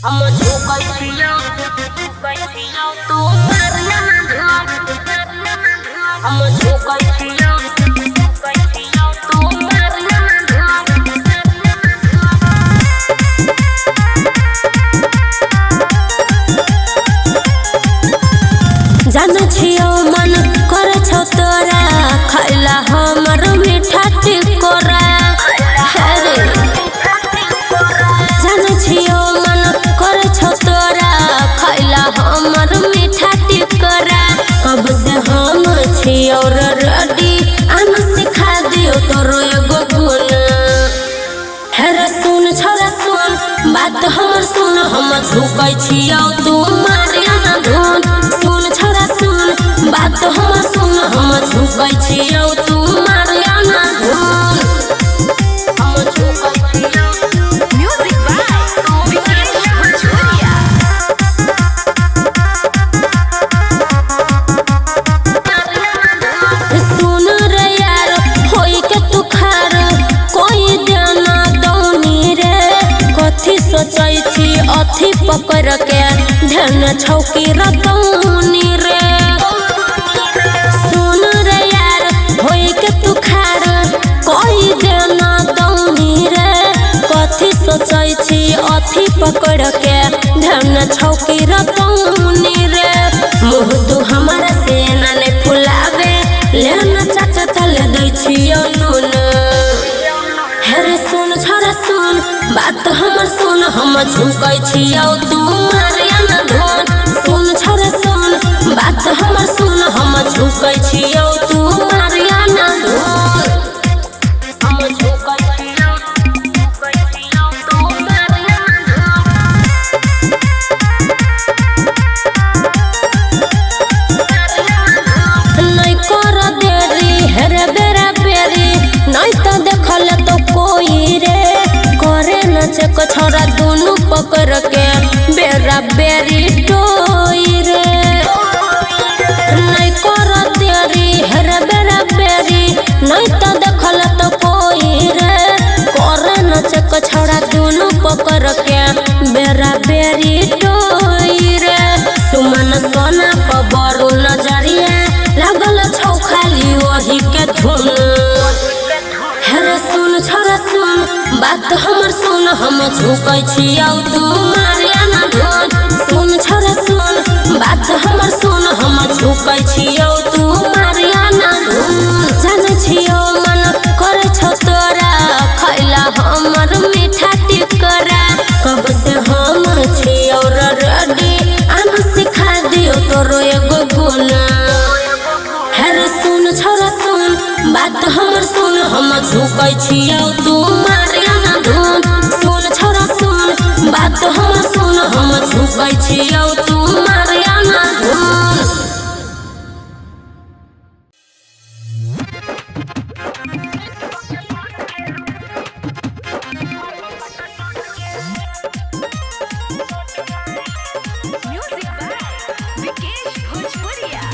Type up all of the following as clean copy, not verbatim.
जान छियो मन कर छौ तोरा खैला हमर मीठा टिकोरा। अरे जान छियो मन कर छौ तोरा खैला हमर मीठा टिकोरा। कब से हम छियो रेडी आन सिखा दियो तोरो एगो गुण। हेरे सुन छोरा सुन बात हमर सुन, हम झुकै छियो तू मारिया ना धुन। सुन छोरा सुन बात हमर सुन, हम झुकै छियो तू मारिया ना धुन। हम झुकै छियो। Music by Vikesh Bhojpuria. सुन रे यार होई के तू खार कोई देना दौनी रे। कथी सोचै छी अथी पकड़ के ध्यान छौकी रतौनी रे। सुन रे यार होई के तू खार कोई देना दौनी रे। कथी सोचै छी अथी पकड़ के ध्यान छौकी रतौनी रे। मुँह तू हमारा सेना ने फुलावे लेना चाचा तले दै छियौ नून। हेरे सुन छोरा सुन बात हमर सुन, हम झुकै छियौ तू मारिया ना धुन। सुन छोरा सुन बात हमर सुन, हम झुकै छियौ तू मारिया ना धुन। हम झुकै छियौ तू मारिया ना धुन। नहीं कर देरी हेरे बेरा बेरी नहीं तो देखल तो कोई रे। करे न चेक छोरा दोनों पकड़ के बेरा बेरी टोई रे। नहीं कर देरी हेरे बेरा बेरी नहीं तो देखल तो कोई रे। करे न चेक छोरा दोनों पकड़ के बेरा बेरी टोई रे। सुमन सोना पबरू नजरिया लागल छौ खाली वही के धुन। हेरे सुन छोरा सुन बात हमर सुन, हम झुकै छियौ तू मारिया ना धुन। सुन छोरा सुन बात हमर सुन, हम झुकै छियौ तू मारिया ना धुन। जान छियौ मन करे छौ तोरा खैला हमर मीठा टिकोरा। कब से हम छियौ रेडी आन सिखा दियो तोरो एगो गुण। हेरे सुन छोरा सुन बात हमर सुन, हम झुकै छियौ तू मारिया ना धुन। सुन छोरा सुन बात हमर सुन, हम झुकै छियौ तू मारिया ना धुन। Music by Vikesh Bhojpuria.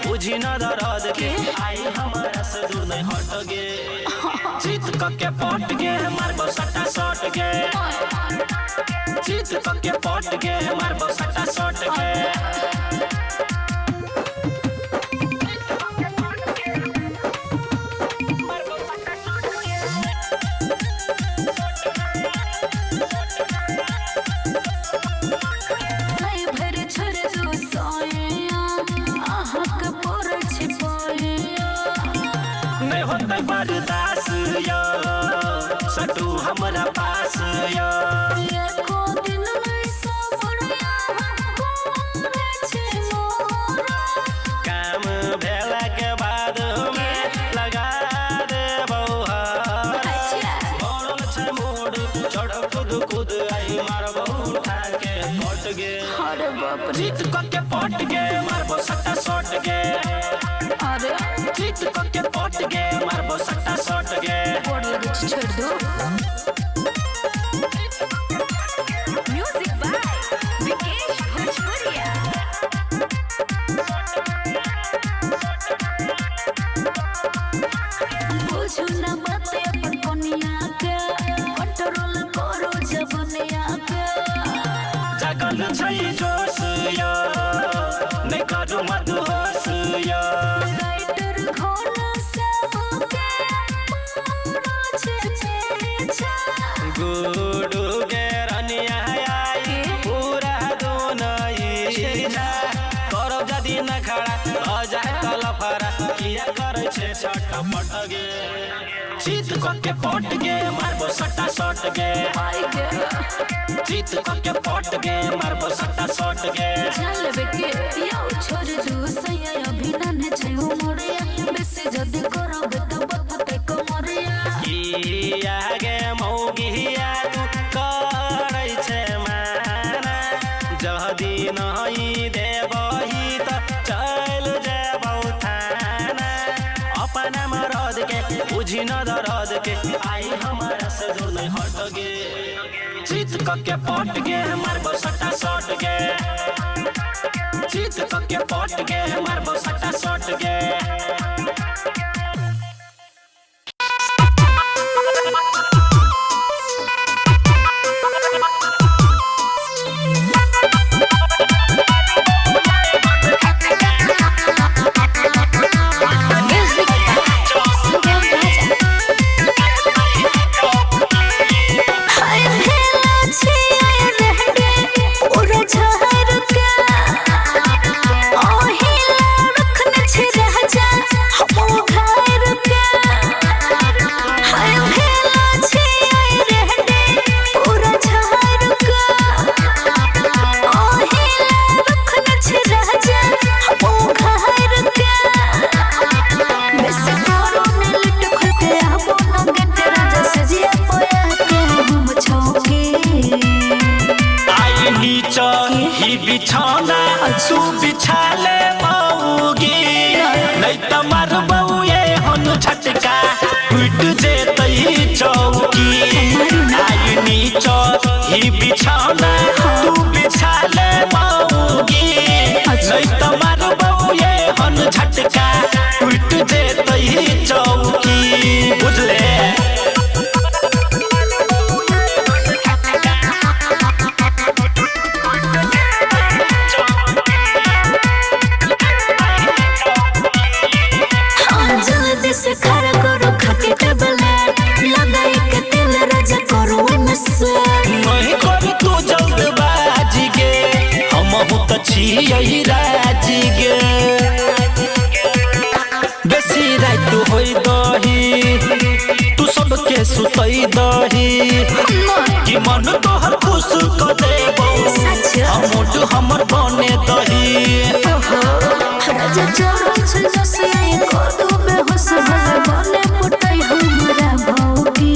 बुझी न दरद के आई हमारा से दूर नहीं हट गे। जीत के पट गे मारबो सट्टा सट गे। जीत के पट गे मारबो सट्टा सट गे। बर्दाश्त यो सटू हमरा पास यो। एको दिन में सब बढ़िया। जीत के पट गे मारबो सट्टा सट गे। अरे जीत के पट गे मारबो सट्टा सट गे। गोड़ लगे छी, छोड़ दो। म्यूजिक बाय विकेश भोजपुरिया। बुझू ना बात अपन कनिया के, कंट्रोल करो जवनिया के। जागल छै जोश यो, नै करू मदहोश यो। राइटर घोड़ा सबके मारो छे छे। गुडू गे रनिया आई पूरा दुनई जा। करब जदी न खड़ा भ जाए त लफड़ा, किया करै छे छटपट गे। जीत के पट गे मारबो सट्टा सट गे। आई गे जीत के पट गे मारबो सट्टा सट गे। जान लेबे के यो छोड़ दू सैया अभी नन्हे छै उमरिया, बेसी जदी करब त बतते कमरिया। किया गे मौगिया तू करै छे माना, जदी नहीं देबही त चल जेबौ थाना। अपना मरद के बुझी न दरद के, आई हमारा से दूर नहीं हट गे। जीत के पट गे मारबो सट्टा सट गे। जीत के पट गे मारबो सट्टा सट गे। म्यूजिक बाय सुगम राजा। हाय भेला छी आय रहगे पूरा झहर के, ओहिला रखने छी राजा हम घर के। हाय भेला छी आय रहगे पूरा झहर के, ओहिला रखने छी राजा हम घर के। बेस करो ने लुट खुल के आबो न गेट राजा सजिया पोया के हम छौके। आई नीचा ही बिछौना तू बिछा ले मौगी, नहीं त मारबौ एहन झटका टूट जेतै चौकी। आई नीचा ही बिछौना तू बिछा ले मौगी, नहीं त मारबौ एहन झटका टूट जेतै चौकी। बुझले? हाँ जल्दी से खड़ा करो खाके टेबलेट, लगाई के तेल राजा करो ओइमे से। नहीं कर तू जल्दबाजी गे, हमहु त छियै राजी गे। बेसी रात होई दही तू सबके सुतै दही, कि मन तोहर खुश क देबौ सच? हमोट हमर बने दही। राजा चढ़ल छै जोसिया कदू बेहोश भले बने पुटै हमरा भौकी।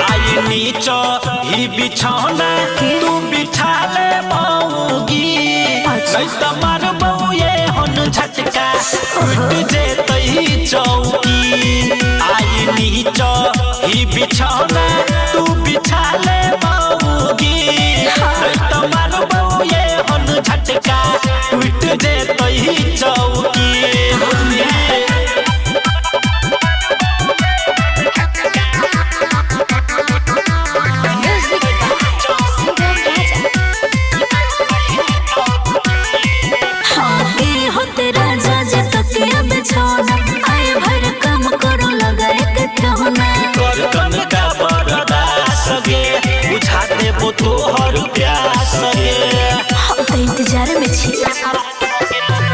आई नीचा ही बिछौना तू बिछा ले मौगी, नहीं त मारबौ एहन झटका टूट जेतै चौकी। आई नीचा ही बिछौना तू बिछा ले मौगी, नहीं त मारबौ एहन झटका टूट जेतै चौकी। म्यूजिक बाय सुगम राजा। हाँ के होते राजा जे तकिया बिछौना, आए भर काम करो लगाए के ठौना। करकन का बरदास गे, बुझा देबो तोहर प्यास गे। हम त इंतजार में छी।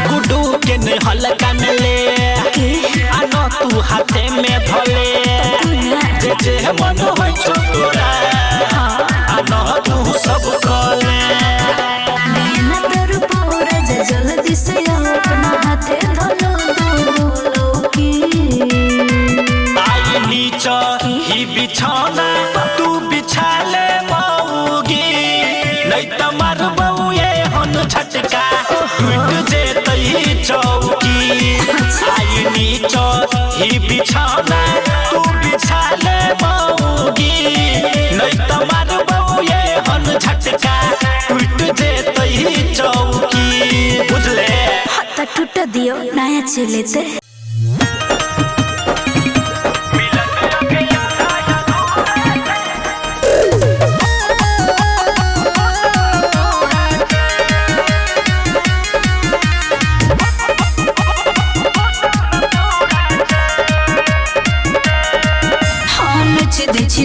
गुड्डू के ने हल्का में ले, के आ न तू हाथे में धले। तू ना जे जे मन होइ छौ तोरा, आ न तू सब कले। नैना तर पूरा जल्दी से आओ अपना हाथे धलो दो लौकी। आई नीचा ही बिछौना तू बिछा ले मौगी, नहीं त मारबौ एहन बिछौना तू बिछा ले मौगी, नहीं त मारबौ ये हन झटका टूट जेतै चौकी, बुझले। हत्ता टूट दियो नया चलेते।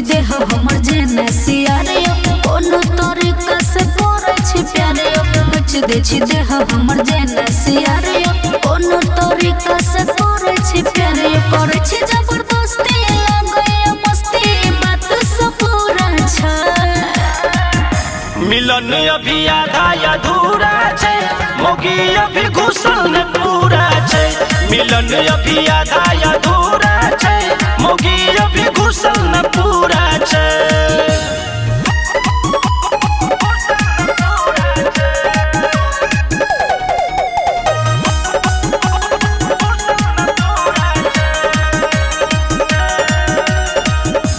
देह हमर जेना सियारे कोनो तरीका से करे छी प्यारे, कुछ दे छी देह हमर जेना सियारे कोनो तरीका से करे छी प्यारे, करे छी जबरदस्ती लागै मस्ती बात सब पूरा छ। मिलन अभी आधा अधूरा छै, मौगी अभी घुसल न पूरा छै। मिलन अभी आधा अधूरा छै, मौगी अभी घुसल न पूरा छै।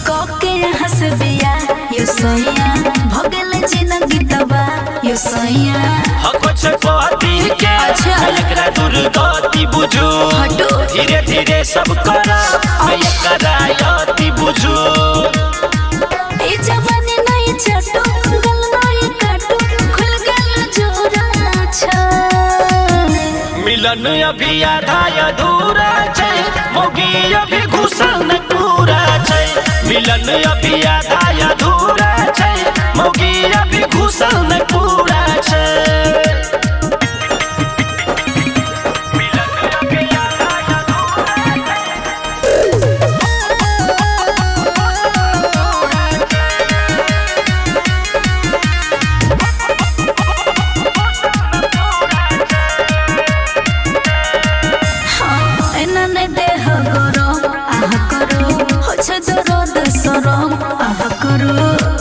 कोके हंस बिया यो सैया भगल जिंदगी तबा यो सैया, कुछ पति के एकरा दुर्गति बुझू, धीरे धीरे सब करा एकरा यति बुझू। ए जवानी नहीं चटो गल नहीं काटो खुल गल जोरा छ। मिलन अभी आधा अधूरा छै, मौगी अभी घुसल न पूरा छै। मिलन अभी आधा अधूरा छै, मौगी अभी घुसल न पूरा छै।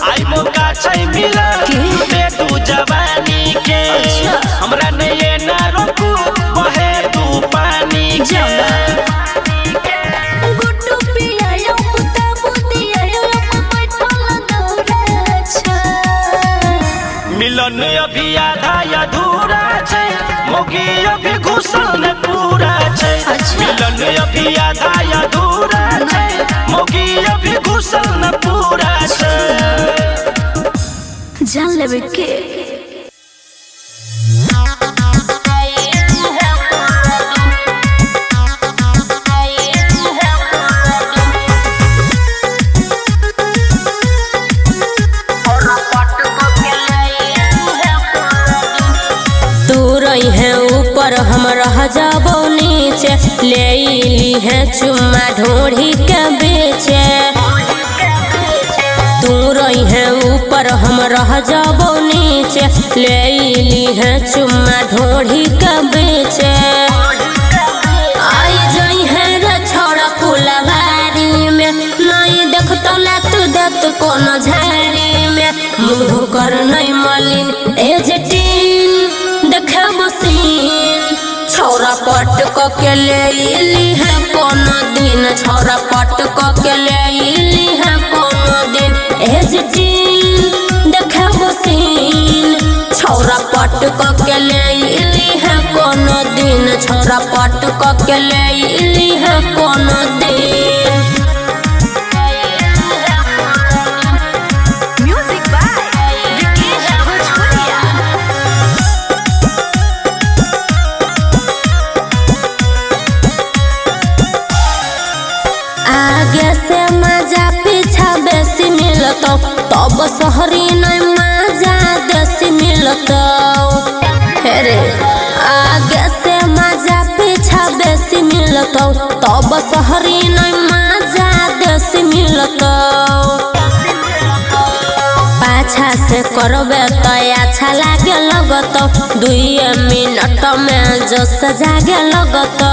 आई मौका छै मिलल दे तू जवानी के, हमरा नहीं ना रोकू बहे तू पानी के। गुड्डू पियायो पुता बुदियायो बैठल दौरा छ। मिलन अभी आधा अधूरा छै, मौगी अभी घुसल न पूरा छै। मिलन अभी आधा अधूरा छै, मौगी अभी घुसल न पूरा छै। जान लेबे के। तू रही है ऊपर हम रह जाबो नीचे, ले ली है चुम्मा ढोढ़ी के बेचे। तू रही है ऊपर हम रह जाबो नीचे, ले ली है चुम्मा ढोढ़ी के बेचे। आई जाई है रे छोड़ा फुलवारी में, नहीं देखतो ला तू देत कोनो झाड़ी में। मुँह कर नहीं मलिन ए जटिन देखबो सीन, छौरा पट क के ले इली है कोनो दिन। छौरा पट क के ले इली है कोनो दिन, ए जटिन देखबो सीन, छौरा पट क के ले इली है कोनो दिन। छौरा पट क के ले इली है कोनो दिन। म्यूजिक बाय विकेश भोजपुरिया। आगे से मजा पीछा बेसी मिलतो, तब शहरी नहीं मजा देसी मिलतो। रे आगे से मजा पीछा बेसी मिलतो, तब शहरी नहीं मजा देसी मिलतो। पाछा से करबे तो अच्छा लागे लगतो, 2 मिनट में जोश जागे लगतो।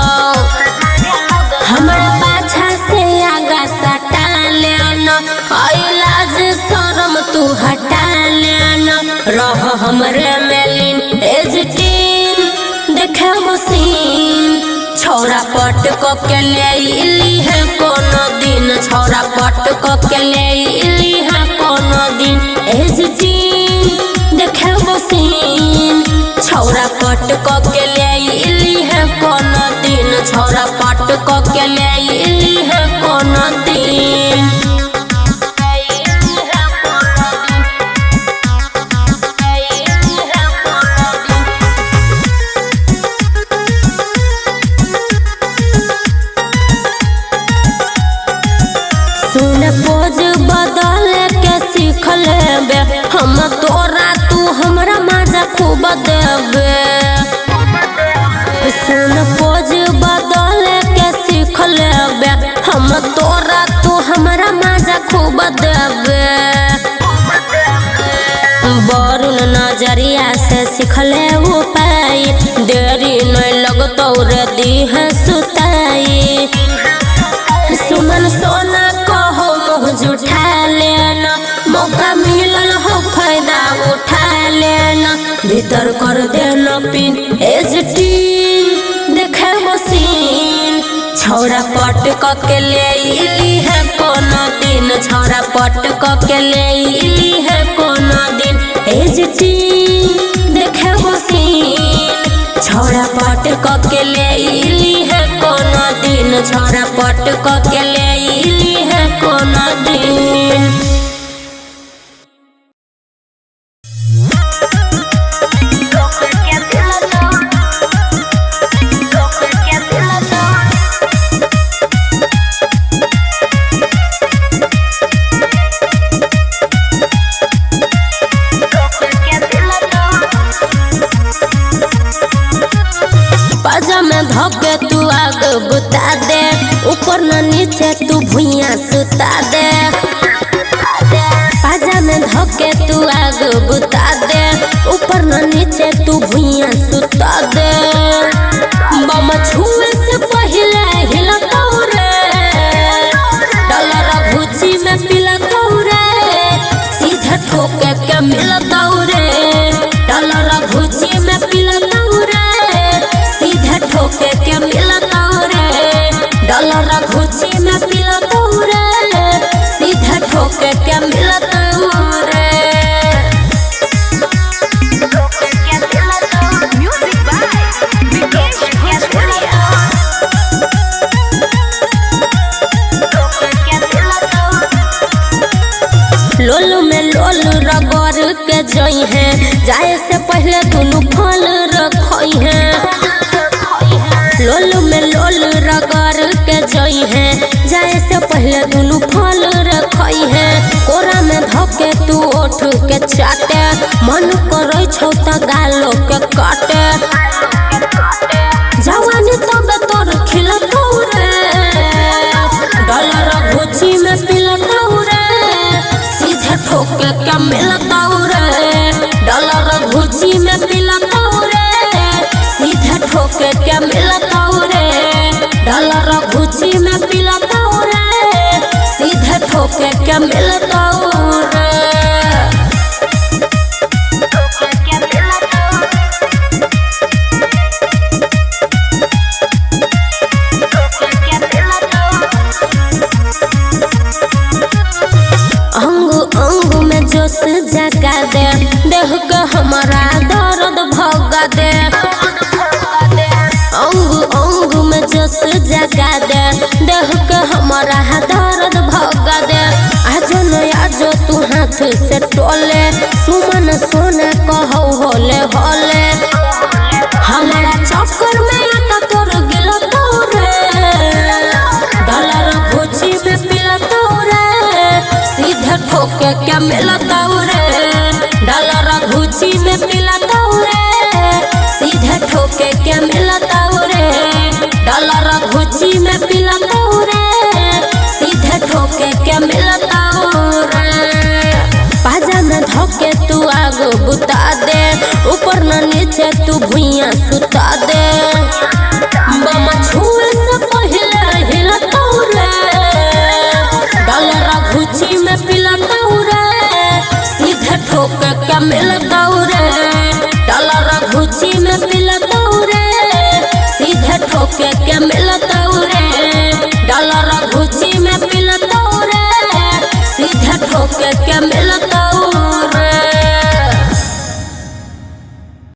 हमरा पाछा से आगा सटा लेना, इलाज शरम तू हटा लेना। रह हमरे मेलिन एजटीन देखबो सीन, छौरा पट क के ले इली है कोनो दिन, छौरा पट क के ले इली है कोनो दिन। एज जीन देखेबो सीन, छौरा पट क के ले इली है कोनो दिन, छौरा पट क के ले इली है कोनो दिन। सुन पोज बदल के सीख लेबे हम तोरा, तू हमरा मजा खूब देबे। सुन पोज बदल के सीख लेबे हम तोरा, तू हमरा मजा खूब देबे। वरुण नजरिया से सीखले उपाय, देरी नहीं लगतौ रे दीह सुताई। सुमन सोना कहो मुँह जुठा लेना, मौका मिलल हो फायदा उठा लेना। भीतर कर देना पिन एज टीन देखे मशीन, छौरा पट क के ले इली है कोनो दिन, छौरा पट क के ले इली है कोनो दिन। एज टीन देखे मशीन, छौरा पट क के ले इली है कोनो दिन, छौरा पट क के ले इली है कोनो दिन। में धोके तू आग बुता दे, ऊपर न नीचे तू भुइया सुता दे। पाजा में धोके तू आग बुता दे, ऊपर न नीचे तू भुइया सुता दे। बम छुए से पहले हिलतौ रे, डलर भुची में पिलतौ रे, सीधे ठोके के मिलतौ रे। डलर भुची में पिलतौ रे, सीधे ठोके के मिलतौ रे। डलर घुची में पिलतौ रे, सीधे ठोके के मिलतौ रे। Music by Vikesh Bhojpuria. लोलू में लोलू रगड़ के जई है, जाए से पहले दुनू फल रखई है। लोलू में लोलू रगड़ के जई है, जाए से पहले दुनू फल रखई है। कोरा में धोके तू ओठ के चाटे, मन करै छौ त गालो के काटे। जवानी तब तोर खिलतौ रे, डलर घुची में पिलतौ रे, सीधे ठोके के मिलतौ रे। डलर घुची में पिलतौ रे, सीधे ठोके के मिलतौ रे। डलर घुची में पिलतौ रे, सीधे ठोके के मिलतौ रे। अंग अंग में जोश जगा दे, देह के हमारा दर्द भगा दे। अंग अंग में जोश जगा दे, देह के हमारा दर्द भगा दे। आजो न आजो तू हाथ से टोले, सुमन सोना कहो होले होले। हमारा चक्कर में आटा तोर गिलतौ रे, डलर घुची में पिलतौ रे, सीधे ठोके के मिलतौ रे। डलर घुची में पिलतौ रे, सीधे ठोके के मिलतौ रे। डलर घुची में पिलतौ रे, सीधे ठोके के मिलतौ रे। पाजा में धोके तू आग बुता दे, ऊपर न नीचे तू भुइया सुता दे। बम छुए से पहले हिलतौ रे, डलर घुची में पिलतौ रे, सीधे ठोके के मिलतौ रे। डलर घुची में पिलतौ।